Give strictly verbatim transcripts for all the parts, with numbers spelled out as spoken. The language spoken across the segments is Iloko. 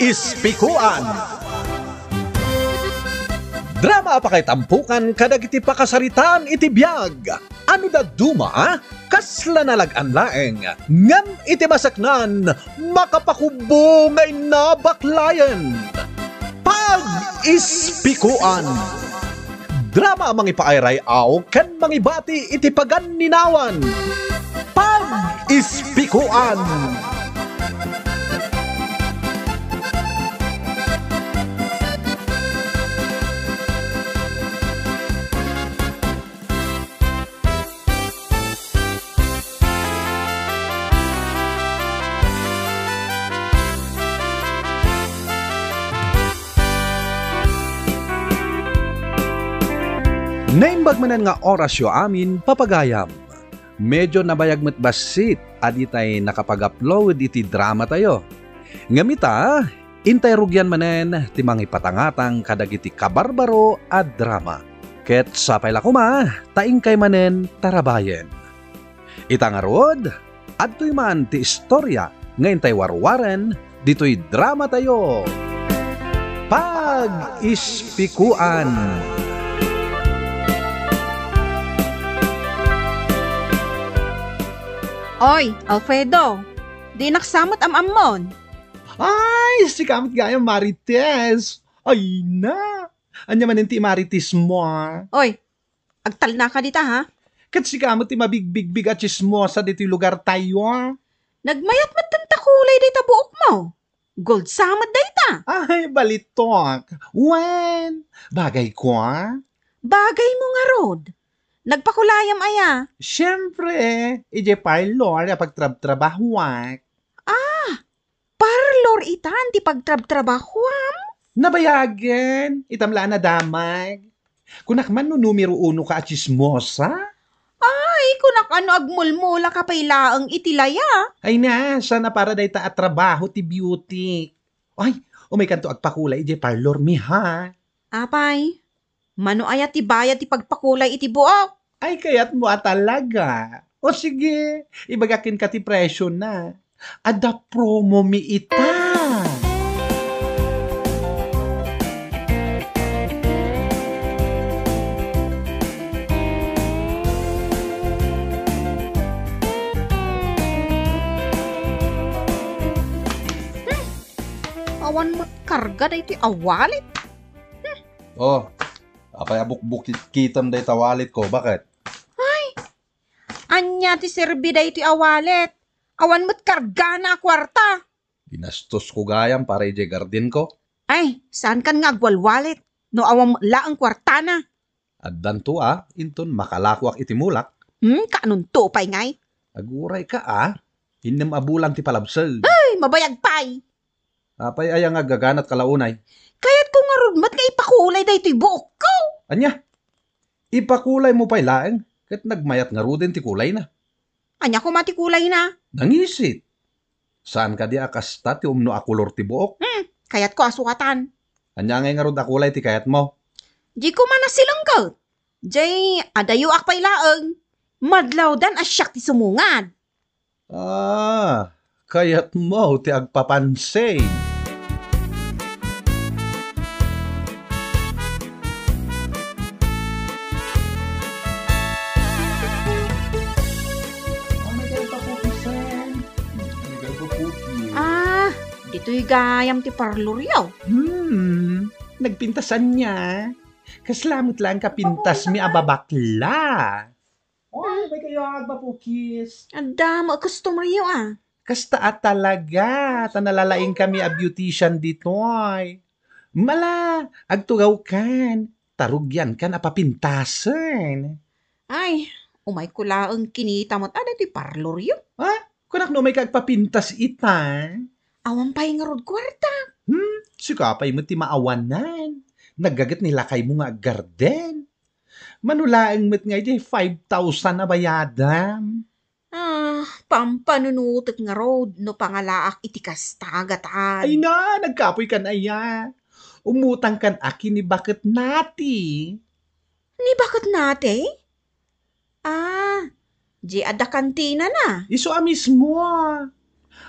Ispikuan. Drama a pakaitampukan kadagiti pakasaritaan iti biag. Ano dadduma? Kasla nalag-an laeng, ngem iti masaknan, makapakubbo nga inna baklayen. Pag-ispikuan. Drama a mangipaayray-aw ken mangibati iti paganninawan. Pag-ispikuan. Naimbag manen nga orasyo amin, papagayam. Medyo nabayag met bassit a ditay nakapag-upload iti dramatayo. Ngem ita, intay rugian manen ti mangipatangatang kadagiti kabarbaro a drama. Ket sapay la koma ta inkay manen tarabayen. Ita ngarud, adtoy man ti istoria nga intay warwaren ditoy dramatayo. Pag-ispikuan. Oy, Alfredo, dinak sa met am-ammon. Ay, sika met gayam, Marites. Ay na, ania manen ti Marites mo, a? Oy, agtalnaka dita, ha? Ket sika met ti mabigbigbig a tsismosa ditoy lugartayo, a? Nagmayat met ta kulay dayta buokmo. Gold sa met dayta. Ay, balitok. Wen, bagayko, a? Bagaymo ngarud. Nagpakulayam aya? Siempre, idiay parlor a pagtrabtrabahuak. Ah, parlor itan ti pagtrabtrabahuam? Nabayagen, itam la a nadamag. Kunak man no numero uno ka a tsismosa? Ay, kunak a no agmulmulaka pay laeng iti laya. Ay na, saan a para dayta a trabaho ti beauty. Ay, umaykanto agpakulay idiay parlor mi, ha? Apay, mano aya ti bayad ti pagpakulay iti buok? Ay, kayatmo a talaga. O sige, ibagak kenka ti presiona. Adda promo mi ita. Hmm, awan met karga daytoy a wallet. Hmm. Oh, apay a bukbukitkitam dayta walletko, baket? Ay, ania ti serbi daytoy a wallet? Awan met kargana a kuarta. Ginastosko gayam para idiay gardenko. Ay, saankan nga agwalwalet no awan met laeng kuartana. Addanto a, inton makalakoak iti mulak. Hmm, kaanonto pay ngay? Agurayka a, innem a bulan ti palabsag. Ay, mabayag pay. Apay aya nga aggaganat ka la unay? Kayatko ngarud met nga ipakulay daytoy buokko. Ania? Ipakulaymo pay laeng, ket nagmayat ngaruden ti kulayna. Ania koma ti kulayna? Nangisit. Saan kadi a kasta ti umno a kolor ti buok? Hmm, kayatko a suatan. Ania ngay ngarud a kulay ti kayatmo? Di koma nasilengket. Jay, adayoak pay laeng. Madlawdan a siak ti sumungad. Ah, kayatmo ti agpapansin. Ah, ditoy gayam ti parloryo. Hmm, nagpintasan niya. Kasla met laeng ka pintas mi a babakla. Oy, may kayo, Agba Pukis. Adda mo a customer yo, ah. Kasta a talaga, ta nalalaing kami a beautician ditoy. Mala, agtugawkan, tarugiankan a papintasen. Ay, umay ko laeng kinita met a daytoy parlor yo. Ha? Kunak no may ka agpapintas ita? Awan pay ngarud kuarta. Hmm, sika pay met ti maawanan. Naggaget ni lakaymo nga aggarden. Mano laeng met nga idiay five thousand a bayadam? Ah, pampanunutek ngarud no pangalaak iti kasta, gatan. Ay na, nagkapoykan aya. Umutangkan a ken ni Baket Nati. Ni Baket Nati? Ah, di adda kantinana. Isu a mismo.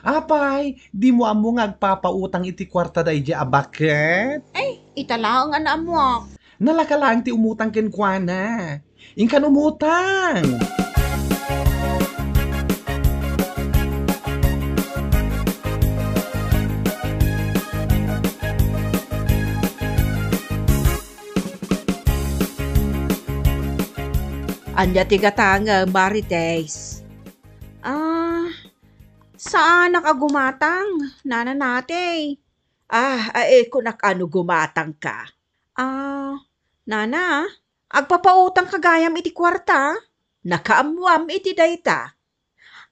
Apay, dimo ammo nga agpapautang iti kuarta daydiay a baket? Ay, ita laeng a naammuak. Nalaka laeng ti umutang kenkuana. Inkan umutang! Ania ti gatangem, Marites? Ah, saanak a gumatang, Nana Nate. Ah, ay, kunak a no gumatangka. Ah, Nana, agpapautangka gayam iti kuarta? Nakaammoam iti dayta.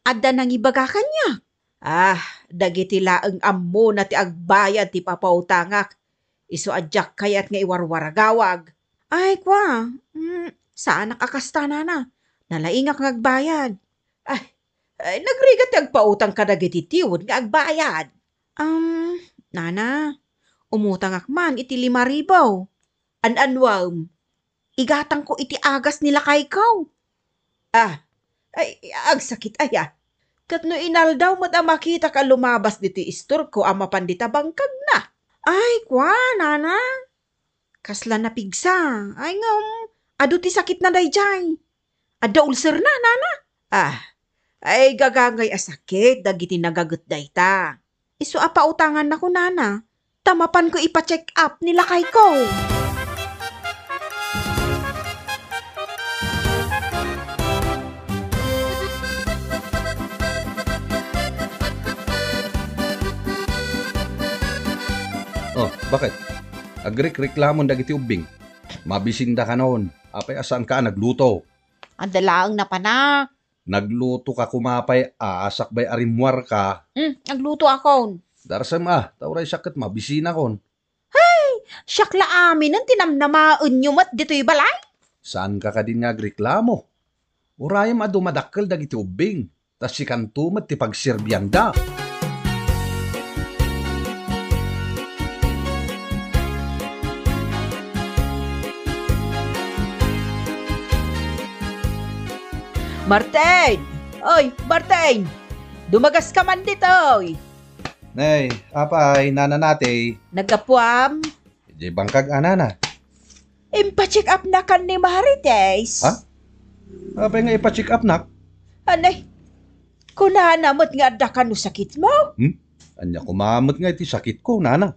Adda nangibaga kaniak. Ah, dagiti laeng ammona ti agbayad ti papautangak. Isu a diak kayat nga iwarwaragawag. Ay, kua, mm, saanak a kasta, Nana. Nalaingak nga agbayad. Ay, ay, nagrigat ti agpautang kadagiti tiud nga agbayad. Um, Nana, umutangak man iti lima ribu. An-anuam, igatangko iti agas ni lakayko. Ah, ay, agsakit aya. Ket no inaldaw met a makitak a lumabas ditoy istorko a mapan dita bangkagna. Ay, kua, Nana. Kasla napigsa. Ay, ngem, adu ti sakitna daydiay. Adda ulserna, Nana. Ah, ay gagangay a sakit dagiti nagaget dayta. Isu a pautangannako, Nana, ta mapanko ipa-check up ni lakayko. Oh, bakit? Agrikreklamon dagiti ubbing. Mabisinda kanon. Apay a saanka a nagluto? Adda laeng napanak. Naglutoka koma pay, asak bay a rimmuarka. Hmm, aglutoakon. Darsem a, ta uray siak ket mabisinakon. Hay, siak la aminen ti namnamaenyo met ditoy balay. Saanka kadin nga agreklamo? Urayem a dumadakkel dagiti ubbing, ta sikanto met ti pagserbianda. Martin! Oy, Martin! Dumagaska man ditoy! Nay, apay, Nana Nate? Naggapuam? Idiay bangkag a, Nana. Impacheck up nakan ni Marites. Ha? Apay nga ipacheck up nak? Anay, kunana met nga adda kano sakitmo? Hmm? Ania koma met nga iti sakitko, Nana?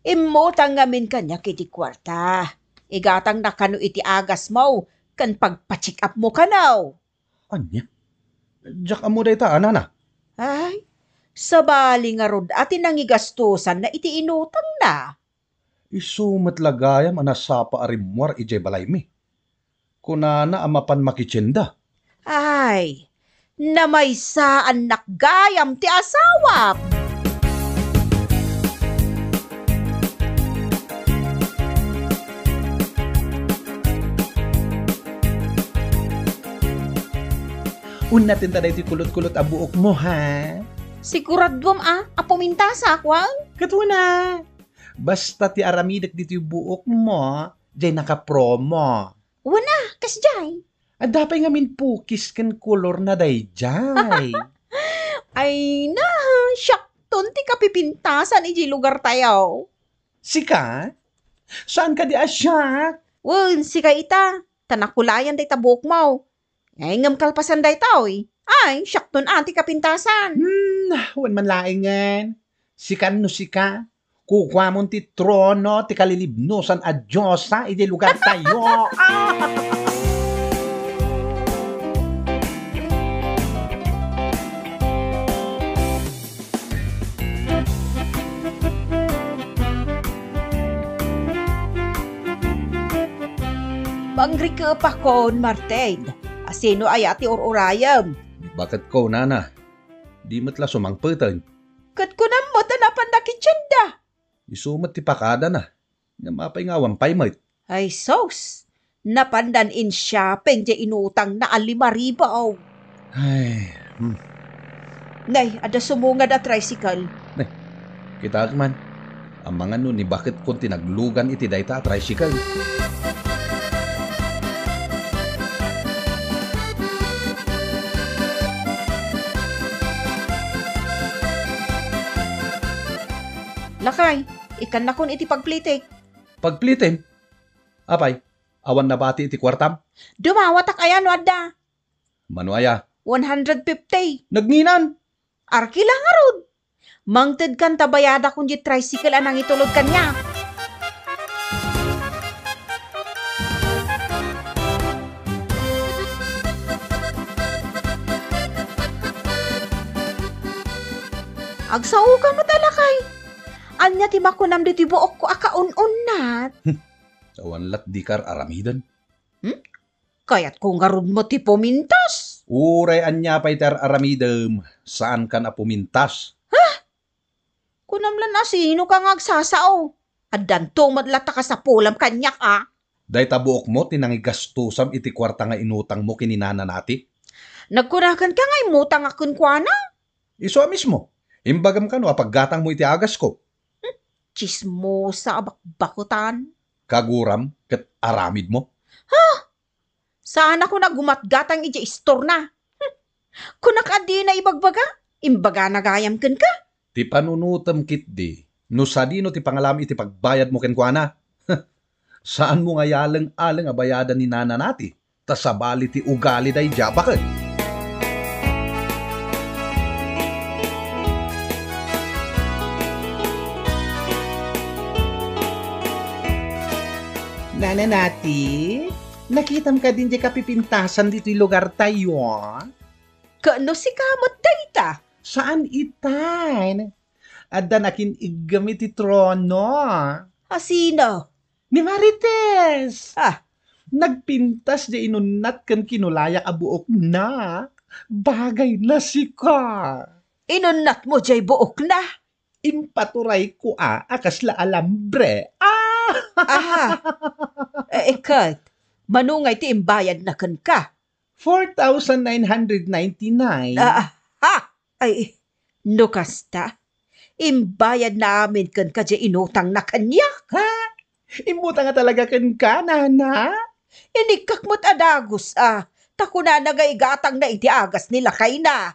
Immutang ngamin kaniak iti kuarta. Igatang na kano iti agasmo ken pagpacheck upmo kano. Ania? Diak ammo dayta, a, Nana. Ay, sabali ngarud a ti nangigastosanna iti inutangna. Isu met la gayam a nasapa a rimmuar idiay balaymi. Kunana a mapan makitienda. Ay, namaysaannak gayam ti asawam. Unnaten ta daytoy kulot-kulot a buokmo, ha? Siguraduam a, a pumintasak, wen? Ket una, basta ti aramidek ditoy buokmo, diay nakapromo. Wen a, kasdiay. Adda pay ngamin pukis ken kolorna daydiay. Ay na, siakton ti kapipintasan idiay lugartayo. Sika? Saan kadi a siak? Wen, sika ita. Ta nakulayan dayta buokmo. Ay, ngem kalpasan daytoy. Ay, siakton a ti kapintasan. Hmm, wen man laengen. Sikan no sika, kukuamon ti trono ti kalilibnosan a diosa idiay lugartayo. Ah! Mangrikepakon, Martin. Asino aya ti ur-urayem? Baketko, Nana? Di met la sumangpeten. Ket kunam met a napan nakitienda. Isu met ti pakadana. Ngem apay nga awan pay met? Ay sus! Napandan in-shopping ti inutangna a lima ribu. Ay, hmm. Nay, adda sumungad a tricycle. Nay, kitaek man. Amangan no ni baketkon ti naglugan iti dayta a tricycle. Lakay, ikkannakon iti pagplitik. Pagplitim? Apay, awan nabati iti kuartam? Dumawatak aya no adda. Mano aya? One hundred fifty. Nagnginan? Arkila ngarud. Mangtedkan ta bayadakon diay tricycle a nangitulod kaniak. Agsaoka met a lakay. Ania ti makunam ditoy buokko a kaun-unnat? Awan lat dika ar-aramiden. Hmm? Kayatko ngarud met ti pumintas. Uray ania pay ti ar-aramidem, saankan a pumintas. Kunam lan a sinoka nga agsasao. Addanto met latta kasapulam kaniak a. Dayta buokmo ti nangigastusam iti kuarta nga inutangmo ken ni Nana Nati. Nagkunakenka nga immutangak kenkuana? Isu a mismo. Imbagam kano a paggatangmo iti agasko. Hmm, tsismosa a bakbakutan. Kaguram ket aramidmo. Saanakon a gumatgatang idiay istorna. Hmm. Kunak a dina ibagbaga, imbagana gayam kenka. Ti panunotem ketdi, no sadino ti pangalam iti pagbayadmo kenkuana. Saanmo nga yaleng-aleng a bayadan ni Nana Nati, ta sabali ti ugalida idiay abaken. Nana Nati, nakitam kadi diay kapipintasan ditoy lugartayo? Ket no sika met dayta? Saan itan? Adda nakin-iggem iti trono. A sino? Ni Marites! Ah. Nagpintas diay inunnat ken kinulayak a buokna. Bagayna sika. Inunnatmo diay buokna? Impaturayko a, a kasla alambre. Ah! Aha. Eh, ket, mano ngay ti imbayadna kenka? Four thousand nine hundred ninety-nine. Ah, ha! Ay, no kasta, imbayadna amin kenka diay inutangna kaniak. Ha? Immutanga talaga kenka, Nana? Inikkak met a dagus, ah. Ta kunana nga igatangna iti agas ni lakayna.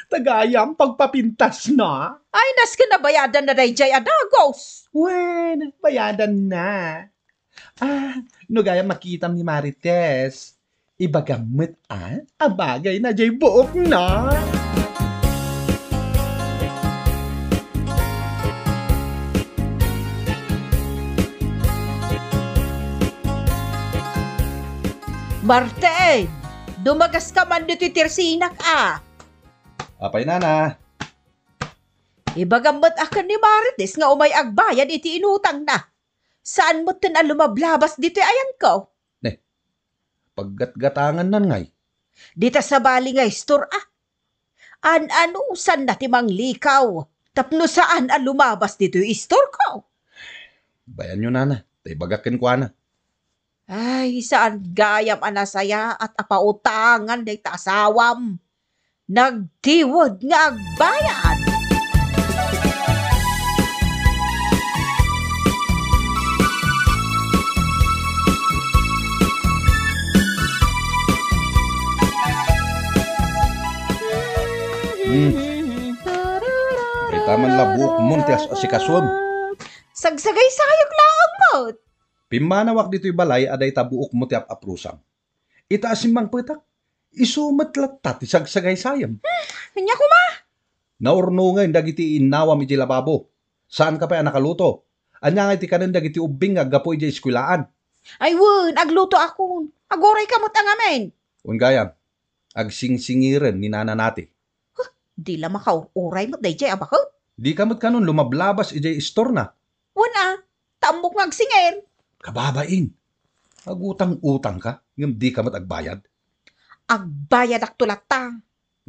Ta gayam pagpapintasna. Ay, nasken a bayadanna daydiay a dagus. Wen, bayadanna. Ah, no gayam makitam ni Marites, ibagam met, ah, a bagayna diay buokna. Marten, dumagaska man ditoy tersinak a. Apay, Nana? Ibagam met a ken ni Marites nga umay agbayad iti inutangna. Saan metten a lumablabas ditoy ayanko. Ne, paggatgatangannan ngay. Dita sabali nga istor a. An-anusanna ti manglikaw tapno saan a lumabas ditoy istorko. Bayanyo, Nana, ta ibagak kenkuana. Ay, saan gayam a nasayaat a pautangan dayta asawam. Nagtiwed nga agbayad. Hmm. Dayta man la buokmon ti as-asikasuem. Sagsagaysayak laeng met. Pimmanawak ditoy balay a dayta buokmo ti ap-aprusam. Ita a simmangpetak, isu met latta ti sagsagaysayem. Hmm, ania koma? Naurnongen dagiti innawam idiay lababo. Saanka pay a nakaluto. Ania ngay ti kanen dagiti ubbing nga aggapu idiay eskuelaan? Ay wen, aglutoakon. Agurayka met a ngamin. Wen gayam, agsingsingiren ni Nana Nati. Huh, di la makaur-uray met daydiay a baket. Dika met kanon lumablabas idiay istorna. Wen a, ta ammok nga agsingir. Kababain. Agutang-utangka, ngem dika met agbayad. Agbayadakto latta.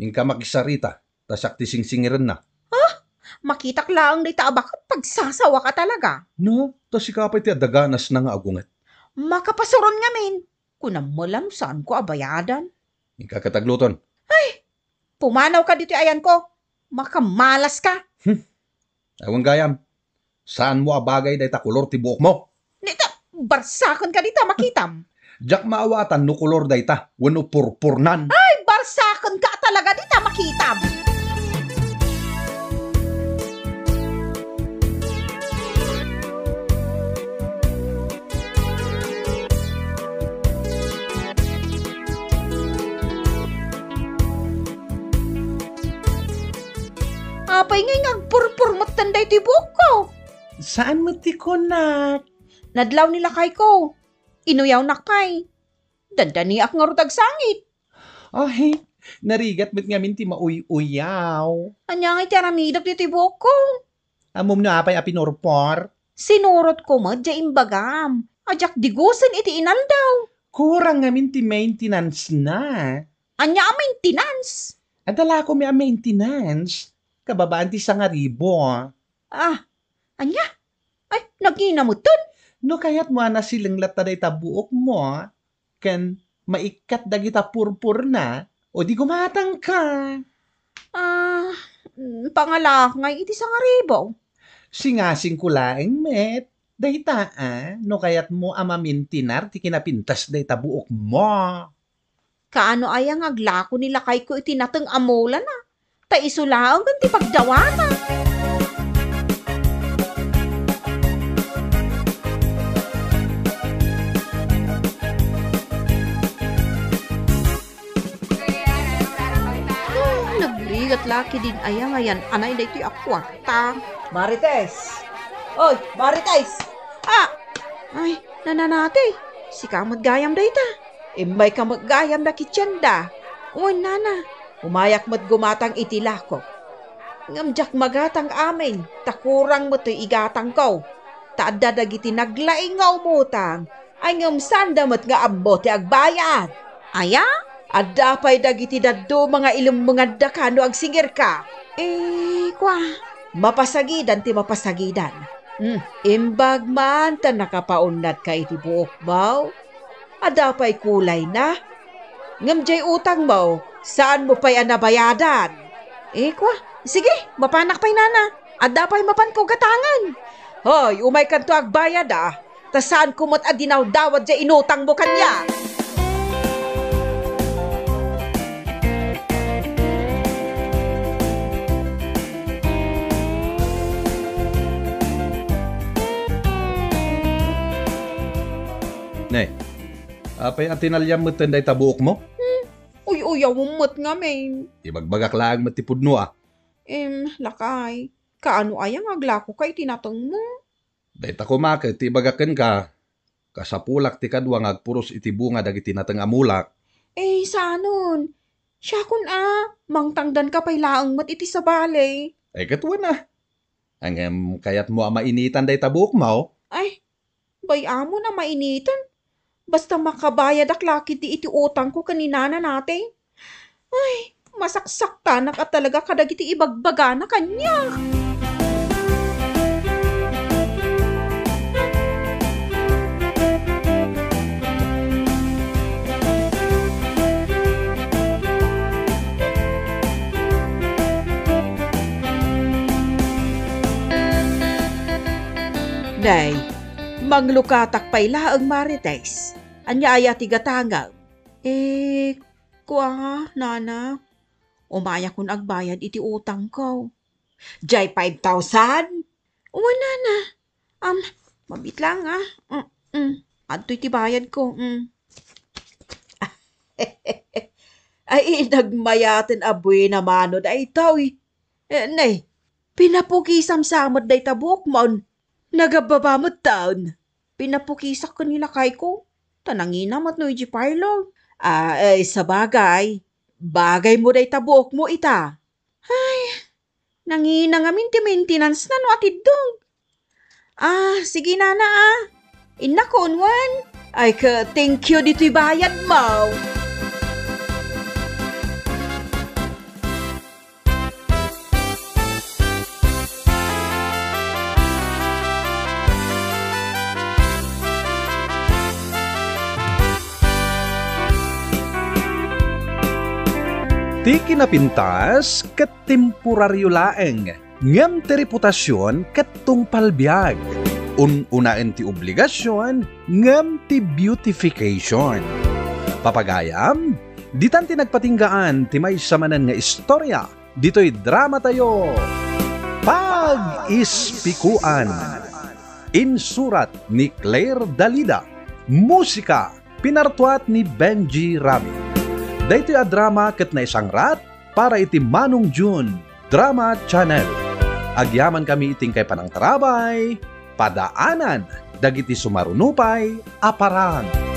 Inka makisarita, ta siak ti singsingirenna. Ha? Makitak laeng dayta a baket, pagsasawaka talaga. No, ta sika pay ti adda ganasna nga agunget. Makapasuron ngamin. Kunam met la no saanko a bayadan. Inka ket agluton. Ay, pumanawka ditoy ayanko. Makamalaska. Hmm. Awan gayam. Saanmo a bagay dayta kolor ti buokmo? Ni ta, barsakenka dita makitam. Diak maawatan no kolor dayta wenno purpurnan. Ay, barsakenka talaga dita makitam. Apay ngay nga agpurpur metten daytoy buokko? Saan met ti kunak? Nadlaw ni lakayko. Inuyawnak pay. Dandaniak ngarud agsangit. Ay, narigat met ngamin ti mauy-uyaw. Ania ngay ti aramidek ditoy buokko? Ammom no apay a pinurpor? Sinurotko met diay imbagam a diak digusen iti inaldaw. Kurang ngamin ti maintenance na. Ania a maintenance? Adda la koma a maintenance. Kababaan ti sangaribo. Ah, ania? Ay, nagina metten. No kayatmo a nasileng latta dayta buokmo, ken maikkat dagita purpurna, o di gumatangka. Ah, mm, pangalaak ngay iti sangaribo. Singasingko laeng met. Dayta, a, no kayatmo a mamintinar ti kinapintas dayta buokmo. Kaano aya nga aglako ni lakayko iti nateng a mulana? Ta isu laeng ti pagdawana. Hmm, nagrigat la ketdin aya nga yan-anay daytoy a kuarta. Marites! Oy, Marites! Ah! Ay, Nana Nati, sika met gayam dayta. Immayka met gayam dakiti tienda. Wen, Nana. Umayak met gumatang iti lakok. Ngem diak magatang amin, ta kurang met toy igatangko. Ta adda dagiti naglaing nga umutang, ay ngem saanda met nga ammo ti agbayad. Aya? Adda pay dagiti dadduma nga ilemmengandaka no agsingirka. Eh, kua. Mapasagidan ti mapasagidan. Hmm, imbag man ta nakapaunnatka iti buokmo. Adda pay kulayna. Ngem diay utangmo, saanmo pay a nabayadan. Eh, kua. Sige, mapanak pay, Nana. Adda pay mapanko gatangen. Hoy, umaykanto agbayad, a. Ta saanko met a dinawdawat diay inutangmo kaniak. Ne, apay a tinaliam metten dayta buokmo? Hmm, uy-uyawem met ngamin. Ibagbagak laeng met ti pudno, a. Em, lakay, kaano aya nga aglakoka iti natengmo? Dayta koma ket ti ibagak kenka, kasapulak ti kadua nga agpuros iti bunga dagiti nateng a mulak. Eh, sanon? Siakon a, mangtangdanka pay laeng met iti sabali. Ay, ket wen a. Ngem kayatmo a mainitan dayta buokmo? Ay, bay-amon a mainitan. Basta makabayadak la ketdi iti utangko ken ni Nana Nati. Ay, masaksaktanak a talaga kadagiti ibagbagana kaniak. Nay, manglukatak pay laeng, Marites. Ania aya ti gatangem? Eh, kua, Nana, umayakon agbayad iti utangko. Diay five thousand? Wen, Nana. Am, mabit lang, a. Mm, mm. Adtoy ti bayadko, mm. Ay, nagmayaten a buena mano daytoy. Eh, ne, pinapukisam sa met dayta buokmon. Nagabbaba met taon. Pinapukisak ken ni lakayko. Ta nangina met no idiay parlor. Ah, eh, sabagay. Bagaymo dayta buokmo ita. Ay, nangina ngamin ti maintenance na no atiddog. Ah, sige, Nana, a. Innakon wen. Ay, ka, thank you ditoy bayadmo. Ti kinapintas ket temporario laeng, ngem ti reputasion ket tungpal biag. Un-unaen ti obligasion, ngem ti beautification. Papagayam, ditan ti nagpatinggaan ti maysa manen nga istoria ditoy dramatayo, Pag-Ispikoan. Insurat ni Claire Dalida. Musika, pinartuat ni Benji Rabi. Daytoy a drama ket naisangrat para iti Manong June. Drama Channel. Agyamankami iti inkay panangtarabay, padaanan dagiti sumaruno pay a parang.